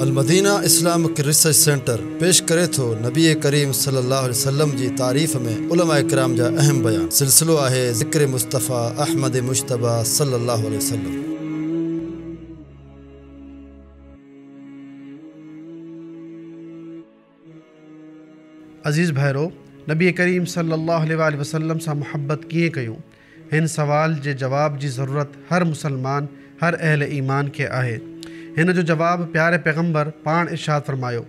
Madina Islamic research centre پيش ڪري ٿو نبي ڪريم صلي الله عليه وسلم جي تعريف ۾ علماء ڪرام جا اهم بيان سلسلو آهي ذڪر مصطفيٰ احمد مجتبيٰ صلي الله عليه وسلم. عزيز ڀائرو! نبي ڪريم صلّي اللّٰه عليه واٰله وسلّم سان محبت ڪيئن ڪيون؟ هن سوال جي جواب جي ضرورت هر مسلمان، هر اهل ايمان کي آهي. هن جو جواب پياري پيغمبر پاڻ ارشاد فرمايو،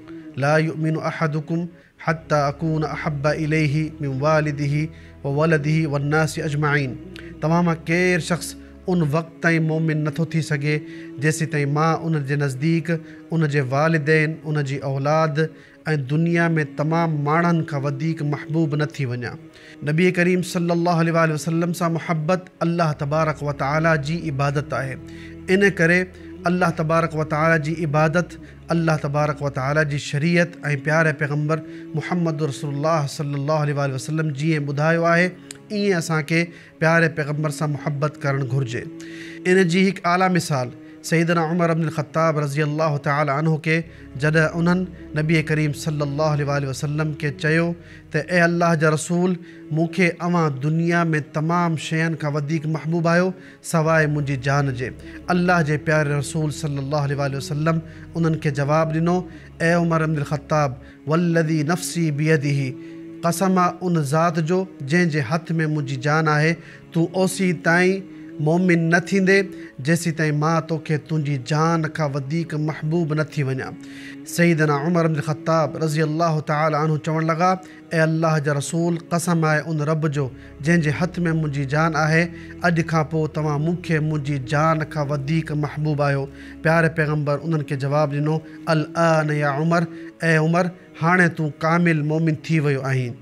لا يؤمن احدڪم حتي اڪون احب اليه من والده وولده والناس اجمعين توهان مان ڪير شخص ان وقت تائين مؤمن نٿو ٿي سگهي جيسيتائين مان ان جي نزديڪ ان جي والدين، ان جي اولاد ۽ دنيا ۾ تمام ماڻهن کان وڌيڪ محبوب نه ٿي وڃان. نبي ڪريم صلّي اللّٰه عليه واٰله وسلّم سان محبت الله تبارڪ و تعاليٰ جي عبادت آهي. ان ڪري الله تبارڪ و تعاليٰ جي عبادت الله تبارڪ و تعاليٰ جي شريعت ۽ پياري پيغمبر محمد رسول الله صلّي اللّٰه عليه واٰله وسلّم جيئن ٻڌايو آهي ايئن اسان کي پياري پيغمبر سان محبت ڪرڻ گهرجي. ان جي هڪ اعليٰ مثال سيدنا عمر بن الخطاب رضي الله تعالٰي عنه کي جڏهن انهن نبي ڪريم صلّي اللّٰه عليه واٰله وسلّم کي چيو ته اي الله جا رسول مون کي اوهان دنيا ۾ تمام شين کان وڌيڪ محبوب آهيو سواء منهنجي جان جي. الله جي پياري رسول صلّي اللّٰه عليه واٰله وسلّم انهن کي جواب ڏنو اي عمر بن الخطاب والذي نفسي بيده قسم آ ان ذات جو جنهن جي هٿ ۾ منهنجي جان آهي، تون اوسيتائين مؤمن نه ٿيندين جيسيتائين مان توکي تنهنجي جان کان وڌيڪ محبوب نه ٿي وڃان. سيدنا عمر بن الخطاب رضي الله تعالٰي عنه چوڻ لڳا، اي الله جا رسول! قسم آهي ان رب جو جنهن جي هٿ ۾ منهنجي جان آهي، اڄ کان پوء توهان مون کي منهنجي جان کان وڌيڪ محبوب آهيو. پياري پيغمبر انهن کي جواب ڏنو، الآن يا عمر، اي عمر! هاڻي تون ڪامل مؤمن ٿي ويو آهين.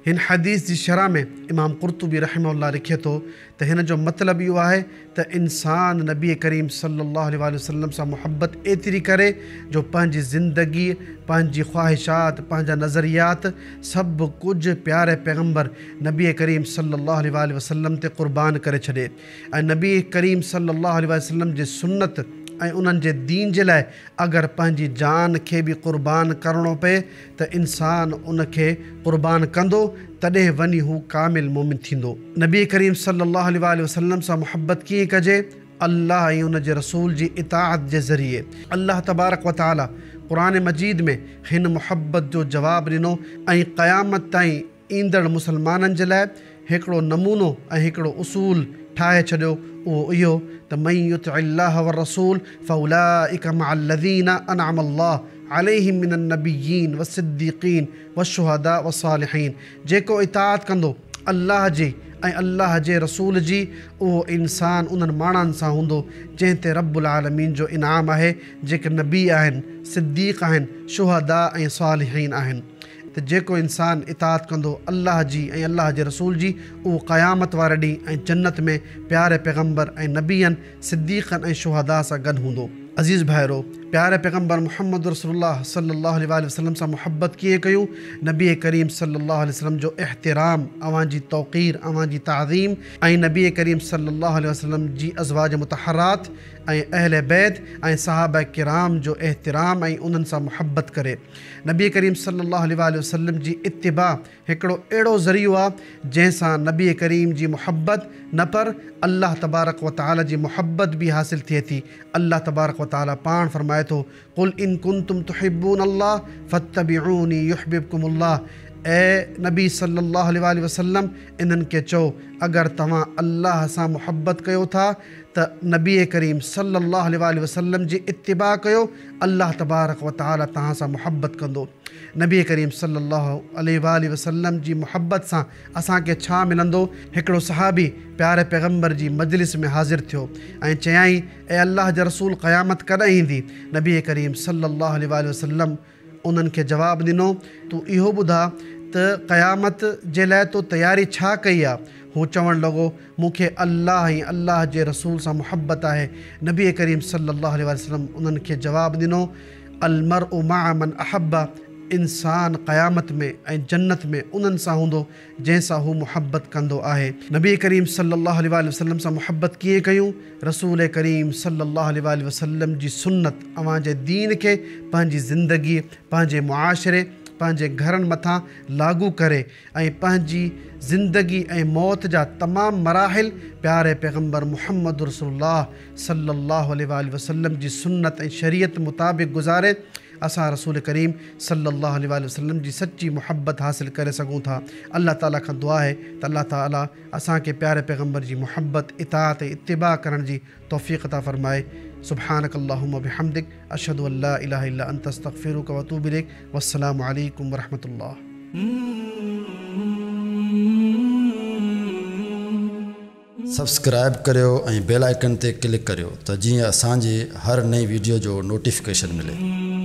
هن حديث جي شرح ۾ امام قرطبي رحمه الله لکي ٿو ته هن جو مطلب اهو آهي ته انسان نبي ڪريم صلي الله عليه واٰله وسلم سان محبت ايتري ڪري جو پنهنجي زندگي، پنهنجي خواهشات، پنهنجا نظريات سڀ ڪجهه پياري پيغمبر نبي ڪريم صلي الله عليه واٰله وسلم تي قربان ڪري ڇڏي ۽ نبي ڪريم صلي الله عليه واٰله وسلم جي سنت ۽ انهن جي دين جي لاء اگر پنهنجي جان کي به قربان ڪرڻو پئي ته انسان ان کي قربان ڪندو تڏهن وڃي هو ڪامل مؤمن ٿيندو. نبي ڪريم صلي الله عليه واٰله وسلم سان محبت ڪيئن ڪجي؟ الله ۽ ان جي رسول جي اطاعت جي ذريعي. الله تبارڪ و تعالي قرآن مجيد ۾ هن محبت جو جواب ڏنو ۽ قيامت تائين ايندڙ مسلمانن جي لاء هڪڙو نمونو ۽ هڪڙو اصول ٺاهي ڇڏيو اهو اهو ته من يطع الله والرسول فاولئک مع الذين انعم الله عليهم من النبيين والصديقين والشهداء والصالحين جيڪو اطاعت ڪندو الله جي ۽ الله جي رسول جي اهو انسان انهن ماڻهن سان هوندو جنهن تي رب العالمين جو انعام آهي جيڪي نبي آهن، صديق آهن، شهداء ۽ صالحين آهن. ته جيڪو انسان اطاعت ڪندو الله جي ۽ الله جي رسول جي اهو قيامت واري ڏينهن ۽ جنت ۾ پياري پيغمبر ۽ نبين، صديقن ۽ شهداء سان گڏ هوندو. عزيز ڀائرو! پياري پيغمبر محمد رسول الله صلي الله عليه واٰله وسلم سان محبت ڪيئن ڪيون؟ نبي ڪريم صلي الله عليه وسلم جو احترام، اوهان جي توقير، اوهان جي تعظيم ۽ نبي ڪريم صلي الله عليه وسلم جي ازواج مطهرات ۽ اهل بيت ۽ صحابه ڪرام جو احترام ۽ انهن سان محبت ڪري. نبي ڪريم صلي الله عليه واٰله وسلم جي اتباع هڪڙو اهڙو ذريعو آ جنهن سان نبي ڪريم جي محبت نه پر الله تبارڪ و تعالي جي محبت به حاصل ٿئي ٿي. الله تبارڪ و تعالي پاڻ فرمائي ٿو، قل ان ڪنتم تحبون الله فاتبعوني يحببڪم الله اي نبي صلي الله عليه واٰله وسلم انهن کي چئو اگر توهان الله سان محبت ڪيو ٿا ته نبي ڪريم صلي الله عليه واٰله وسلم جي اتباع ڪيو الله تبارڪ و تعالي توهان سان محبت ڪندو. نبي ڪريم صلي الله عليه واٰله وسلم جي محبت سان اسان کي ڇا ملندو؟ هڪڙو صحابي پياري پيغمبر جي مجلس ۾ حاضر ٿيو ۽ چيائين، اي الله جا رسول قيامت ڪڏهن ايندي؟ نبي ڪريم صلي الله عليه واٰله وسلم انهن کي جواب ڏنو، تون اهو ٻڌاء ته قيامت جي لاء تو تياري ڇا ڪئي آ؟ هو چوڻ لڳو، مون کي الله ۽ الله جي رسول سان محبت آهي. نبي ڪريم صلي الله عليه وسلم انهن کي جواب ڏنو، المرء مع من احب، انسان قيامت ۾ ۽ جنت ۾ انهن سان هوندو جنهن سان هو محبت ڪندو آهي. نبي ڪريم صلي الله عليه واٰله وسلم سان محبت ڪيئن ڪيون؟ رسول ڪريم صلي الله عليه واٰله وسلم جي سنت اوهان جي دين کي پنهنجي زندگي، پنهنجي معاشري، پنهنجي گهرن مٿان لاڳو ڪري ۽ پنهنجي زندگي ۽ موت جا تمام مراحل پياري پيغمبر محمد رسول الله صلي الله عليه واٰله وسلم جي سنت ۽ شريعت مطابق گذاري اسان رسول ڪريم صلي الله عليه واٰله وسلم جي سچي محبت حاصل ڪري سگهون ٿا. الله تعالي کان دعا آهي ته الله تعالي اسان کي پياري پيغمبر جي محبت، اطاعت ۽ اتباع ڪرڻ جي توفيق عطا فرمائي. سبحانک اللهم وبحمدک اشهد ان لا اله الا انت استغفرک واتوب اليک والسلام عليڪم ورحمة الله. سبسڪرائيب ڪريو ۽ بيل آئيڪن تي ڪلڪ ڪريو ته جيئن اسان جي هر نئين ويڊيو جو نوٽيفڪيشن ملي.